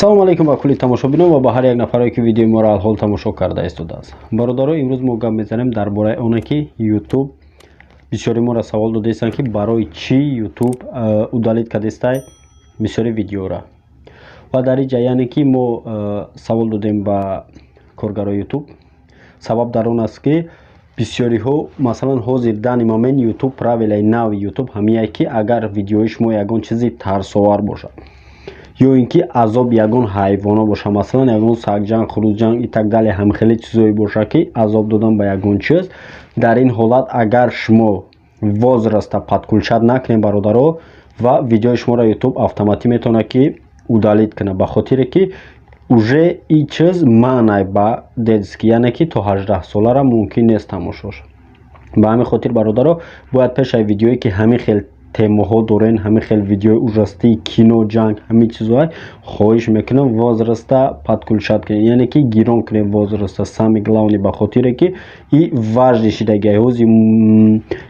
Ассалому алайкум ба кулли тамошобинон ва ба ҳар як нафаре, ки видеои моро алҳол тамошо карда истодааст. Бародаро, имрӯз мо гап мезанем дар бораи оне, ки Ютуб бисёри моро савол додаистанд, ки барои чӣ Ютуб удалить кардестай бисёри видеора. Ва дар ин ҷа, яъне ки мо савол додем ба коргарои Ютуб. Сабаб дар он аст, ки бисёриҳо, масалан, ҳозир, данный момент, Ютуб, правилаи нави Ютуб ҳамияе, ки агар видеои шумо ягон чизи тарсовар бошад ё ин ки азоби ягон ҳайвоно бошад, масалан, ягон сагҷанг, хурӯзҷанг и так далее, ҳамхеле чизое бошад, ки азоб додан ба ягон чиз, дар ин ҳолат агар шумо возраста подключать накунед, бародаро, ва видеои шуморо Ютуб автоматӣ метавонад, ки удалить кунад, ба хотире ки уже ин чиз маънай ба детский, яъне ки то 18 солара мумкин нест тамошош. Ба ҳамин хотир, бародаро, бояд пешаи видеое, ки ҳамин хел темаҳо дорен, ҳамин хел видеои ужастӣ, кино, ҷанг, ҳамин чизҳое, хоҳиш мекунам, возраста подключать кунед, яъне ки гирон кунед возраста, самый главный, ба хотире ки и важный шидагиай. Ҳози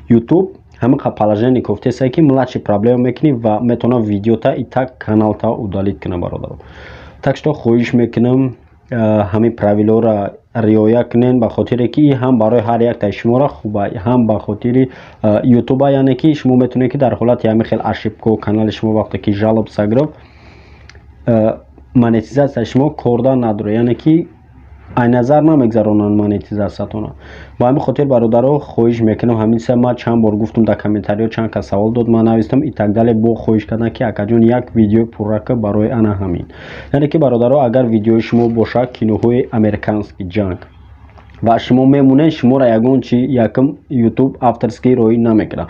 Ютуб ҳамин положение кофтесае, ки младший проблема мекунӣ ва метавонад видеота и так каналта удалить кунад, бародаро. Так что хоҳиш мекунам, ҳамин правиларо риоя кунед, ба хотире ки ҳам барои ҳар яктаи шуморо хуба, ҳам ба хотири Ютуба. Яъне ки шумо метавонед, ки дар ҳолати ҳамин хел ошибко канали шумо вақте ки жалоба гирифт, монетизатсияи шумо корда надорад, яъне ки ай назар намегзаронанд монетизатсиятона. Ба ҳамин хотир, бародаро, хоҳиш мекунам, ҳамин чиза ман чанд бор гуфтам, дар комментариҳо чанд кас савол дод, ман навистам и так далее, бо хоҳиш кардам, ки акаҷон, як видеои пурра ка барои ана ҳамин. Яъне ки, бародаро, агар видеои шумо бошад киноҳои американский, ҷанг, ва шумо мемонед, шуморо ягон чи якм Ютуб авторский роӣ намекунад.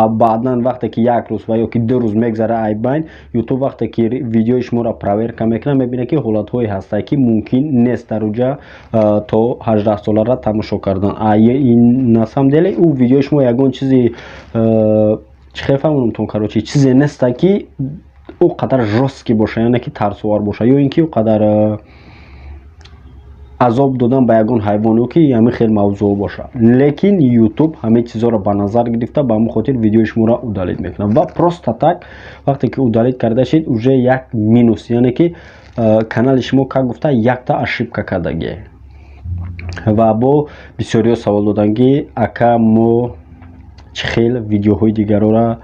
Баъдан вақте ки як рӯз ва ё ки 2 рӯз мегзара ай байн, Ютуб вақте ки видеои шуморо проверка мекунад, мебинад, ки ҳолатҳое ҳастанд, ки мумкин нест дар уҷа то 18 солара тамошо кардан. На самом деле ӯ видеои шумо ягон чизи, чӣ хел фаҳмонамтон, короче, чизе неста, ки ӯ қадар жёсткий боша, яъне ки тарсовар боша, ё ин ки ӯ қадар азоб додан ба ягон ҳайвон ё ки ҳамин хел мавзӯъ боша. Лекин Ютуб ҳамин чизҳоро ба назар гирифта, ба ҳамин хотир видеои шуморо удалить мекунад. Ва просто так вақте ки удалить карда шид, уже як минус, яъне ки канали шумо, как гуфта, якта ошибка кардагие. Ва бо бисёриҳо савол доданд, ки ака, мо чӣ хел видеоҳои дигарора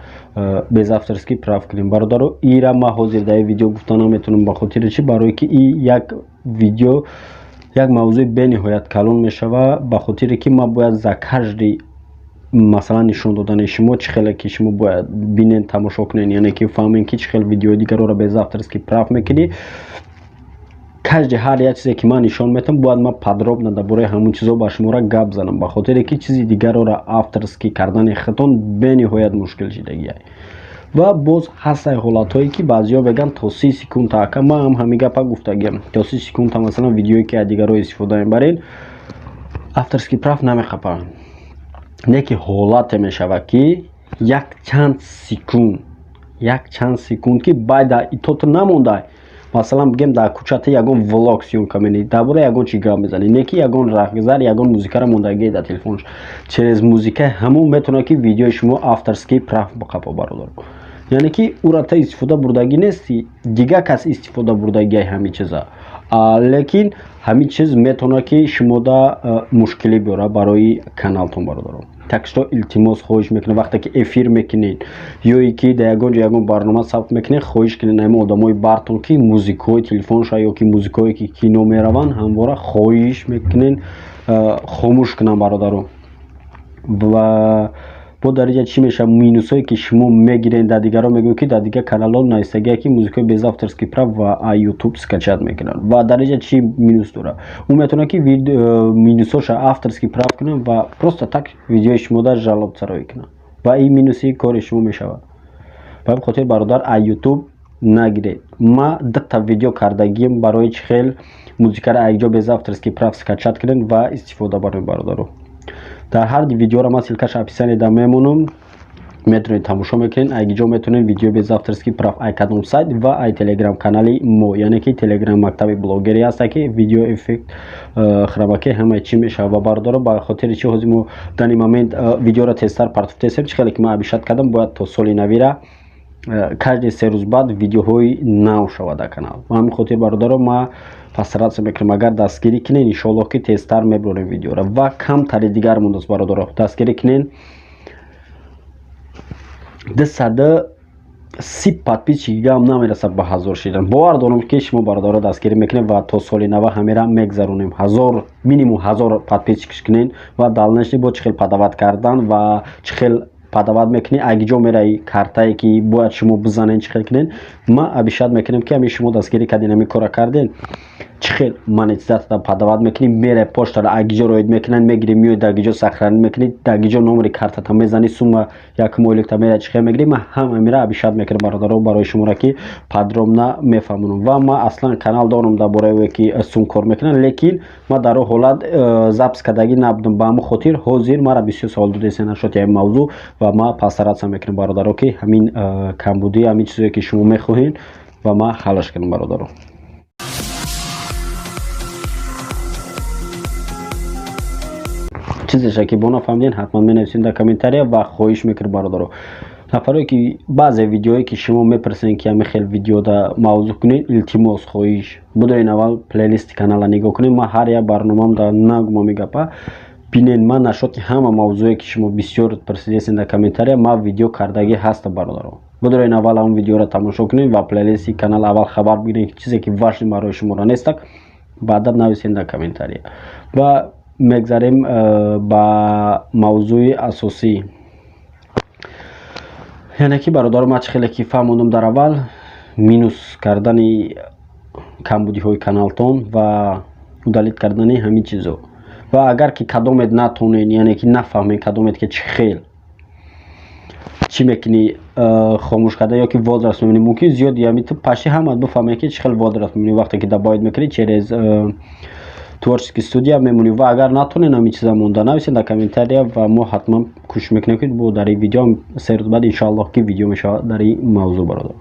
без авторский прав кунем? Бародаро, ира ман ҳозир дар ин видео гуфта наметавонам. Ба хотири чӣ? Барое ки и як видео, як мавзӯи бениҳоят калон мешавад, ба хотире ки ман бояд за каждый, масалан, нишон додани шумо, чӣ хеле ки шумо бояд бинед, тамошо кунед, яъне ки фаҳмем, ки чӣ хел видеои дигарора без авторский прав мекунӣ. Каждый, ҳар як чизе ки ман нишон метавам, бояд ман подробно дар бораи ҳамон чизо ба шуморо гап занам, ба хотире ки чизи дигарора авторский кардани худтон бениҳоят мушкил шидагиай. Ва боз ҳастай ҳолатҳое, ки баъзеҳо мегӯянд то 30 секунда. Ака, ман ҳам ҳамин гапа гуфтагиам: то 30 секунда, масалан, видеое ки аз дигарҳо истифода мебаред, авторский прав намехапанд. Не ки ҳолате мешавад, ки як чанд секунд, як чанд секунд, ки байда итото намондай. Масалан, бигем, дар кӯчата ягон влог съёмка менӣ, дар бораи ягон чи гап мезанӣ, не ки ягон раҳгузар ягон музикаро мондагӣ дар телефонш, через музика ҳамон метавонад, ки видеои шумо авторский прав биқапа, бародар. Яъне ки ӯра та истифода бурдагӣ нести, дигар кас истифода бурдагиай ҳамин чиза, лекин ҳамин чиз метавонад, ки шумода мушкилӣ биёрад барои каналтон, бародарон. Так что илтимос, хоҳиш мекунем, вақте ки эфир мекунед ё и ки дар ягон ҷо ягон барнома сабт мекунед, хоҳиш кунед ҳамин одамои бартон, ки музикаҳои телефонша ё ки музикаҳое ки кино мераванд, ҳамвора хоҳиш мекунед, хомӯш кунанд, бародарон. Ва бо дар инҷа чӣ мешавад? Минусҳое ки шумо мегиред, дар дигарон мегӯед, ки дар дигар каналҳо нависагие, ки музикаҳои без авторский прав ва Ютуб скачать мекунанд. Ва дар инҷа чӣ минус дорад? Ӯ метавонад, ки минусҳоша авторский прав кунад ва просто так видеои шумода жалобсароӣ кунад, ва ин минуси кори шумо мешавад. Ба ҳамин хотир, бародар, а Ютуб нагиред. Ма дута видео кардагием барои чӣ хел музикаро якҷо без авторский прав скачать кунед ва истифода бароед, бародаро. Дар ҳар видеоро ман ссылкаша описаниеда мемонам, метавонед тамошо мекунед, айгиҷо метавонед видео без авторский прав ай кадом сайт ва ай телеграм канали мо, яъне ки телеграм мактаби блогерӣ ҳаста, ки видео, эффект, хромакей, ҳамаи чӣ мешавад. Ва, бародаро, ба хотири чӣ ҳозир мо данный момент видеоро тезтар партофтесем? Чӣ хеле ки ман обещать кардам, бояд то соли навира. Каждый 3 рӯз баъд видеоҳои нав шавад дар канал. Ба ҳамин хотир, бародаро, ма постараться мекунем, агар дастгирӣ кунен, иншоаллоҳ, ки тезтар мебарорем видеоро. Ва камтари дигар мондааст, бародаро, дастгирӣ кунен. 230 подписчик гам намерасад ба 1000 шидан. Бовар дорам, ки шумо, бародаро, дастгирӣ мекунед ва то соли нава ҳамера мегзаронем. 1000, минимум 1000 подписчик кунен. Ва дальнейший бо чӣ хел подавать кардан ва чӣ хел подавать мекунӣ, агиҷо мераи, картае ки бояд шумо бизанен, чӣ хел кунен, ма обещать мекунем, ки ҳамин шумо дастгирӣ карден, ҳамин кора карден, чӣ хел монетизатсия подавать мекунӣ, мерай поштара, агиҷо роид мекунанд, мегирӣ, меои, дагиҷо сохранить мекунӣ, дагиҷо номери картата мезанӣ, сумма як моҳиликта мерай, чӣ хел мегирӣ. Ман ҳама мера обещать мекунам, бародаро, барои шуморо, ки подробно мефаҳмонам. Ва ман аслан канал дорам дар бораи ки сум кор мекунам, лекин ман дар он ҳолат запись кардагӣ набудам. Ба ҳамин хотир ҳозир мара бисёр савол додесен нашуд ҳамин мавзӯъ. Ва ман постараться мекунам, бародаро, ки ҳамин камбудӣ, ҳамин чизое ки шумо мехоҳед, ва ман ҳаллаш кунам, бародаро. Чизеша ки бо нафаҳмиден, ҳатман менависем дар комментария. Ва хоҳиш мекунам, бародаро, нафаре ки баъзе видеое ки шумо мепурсен, ки ҳамин хел видеода мавзӯъ кунед, илтимос, хоҳиш, будаен, аввал плейлисти канала нигоҳ кунед. Ман ҳар як барномаам дар нагумам гапа бинен. Ман нашод ки ҳама мавзӯе ки шумо бисёр пурсидесен дар комментария, ман видео кардагӣ ҳаста, бародаро. Будаен, аввал ҳамон видеоро тамошо кунед ва плейлисти канал аввал хабар бигиред, ки чизе ки важный барои шуморо нестак, баъдан нависен дар комментария. Ва мегзарем ба мавзӯи асосӣ, яъне ки, бародаро, ман чӣ хеле ки фаҳмондам дар аввал, минус кардани камбудиҳои каналтон ва удалить кардани ҳамин чизо. Ва агар ки кадомет натонед, яъне ки нафаҳмед кадомет ки чӣ хел чӣ мекунӣ, хомӯш карда ё ки возраст мебинӣ, мумкин зиёд ями ту паши ҳамат бифаҳмед, ки чӣ хел возраст мебинӣ, вақте ки добавить мекунӣ, через творческий студия мемонӣ. Ва агар натонед ҳамин чиза монда, нависед дар комментария ва мо ҳатман кӯшиш мекунем, ки бо дар ин видео 3 рӯз баъд, иншоаллоҳ, ки видео мешавад дар ин мавзӯъ, бародар.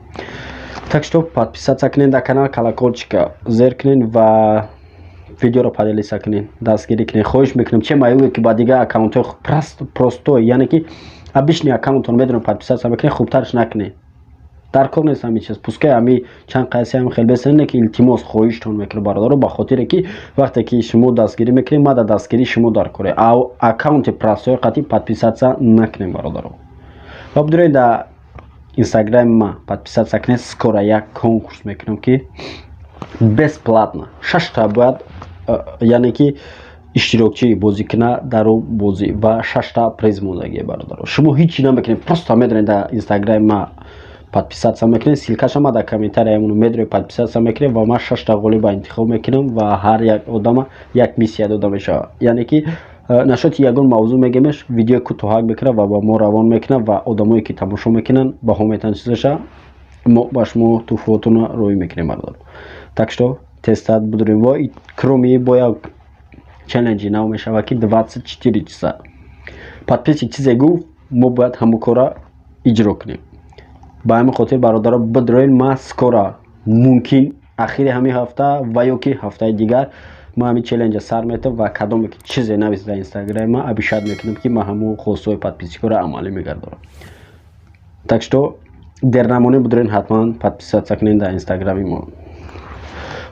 Так что подписаться кунед дар канал, колокольчика зер кунед ва видеоро поделиться кунед, дастгирӣ кунед, хоҳиш мекунем. Че маюе ки ба дигар аккаунтҳои простой, яъне ки обычный аккаунтон медонем, подписаться мекунед, хубтарш накунед, дар кор нест ҳамин чиз. Пускай ҳами чанд қайси ҳами хел бесане ки, илтимос, хоҳиштон мекунем, бародаро, ба хотире ки вақте ки шумо дастгирӣ мекунед, ма дар дастгирии шумо дар коре. Аккаунти простой қатъи подписаться накунем, бародаро. Ва бидуред, дар инстаграми ма подписаться кунед. Скоро як конкурс мекунам, ки бесплатно шашта бояд, яъне ки иштирокчӣ бозӣ куна дар он бозӣ, ва шашта приз мондагие, бародаро. Шумо ҳичи намекунед, просто медонед, дар инстаграми ма подписаться мекунед, ссылкаша ма дар комментария мону медоред, подписаться мекунед ва ман шашта ғолиба интихоб мекунам ва ҳар як одама як миссия дода мешавад, яъне ки нашоти ягон мавзӯъ мегемеш, видеои кӯтоҳак мекунад ва ба мо равон мекунад ва одамое ки тамошо мекунанд, баҳо метаҳанд чизаша, мо ба шумо туҳфаотонро роҳӣ мекунем, бародар. Так что тезтар будурем. Ва кроме бо як челленҷи нав мешавад, ки 24 часа подписчик чизе гуфт, мо бояд ҳамон корра иҷро кунем. Ба ҳамин хотир, бародаро, бидроен, ма скоро, мумкин ахири ҳамин ҳафта ва ё ки ҳафтаи дигар, ма ҳамин челленҷа сар метам ва кадоме ки чизе нависед дар инстаграми ма, обещать мекунам, ки ман ҳамон хостҳои подписчикҳоро амалӣ мегардонам. Так что дер намонед, бидроен, ҳатман подписаться кунед дар инстаграми мо.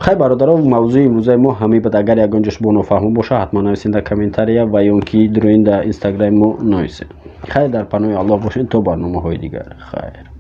Хай, бародаро, мавзӯи имрӯзаи мо ҳамин буд. Агар ягон ҷош бо нофаҳмо боша, ҳатман нависед дар комментария ва ё ки дуроин дар инстаграми мо нависед. Хайр, дар паноҳи Аллоҳ бошед то барномаҳои дигар. Хайр.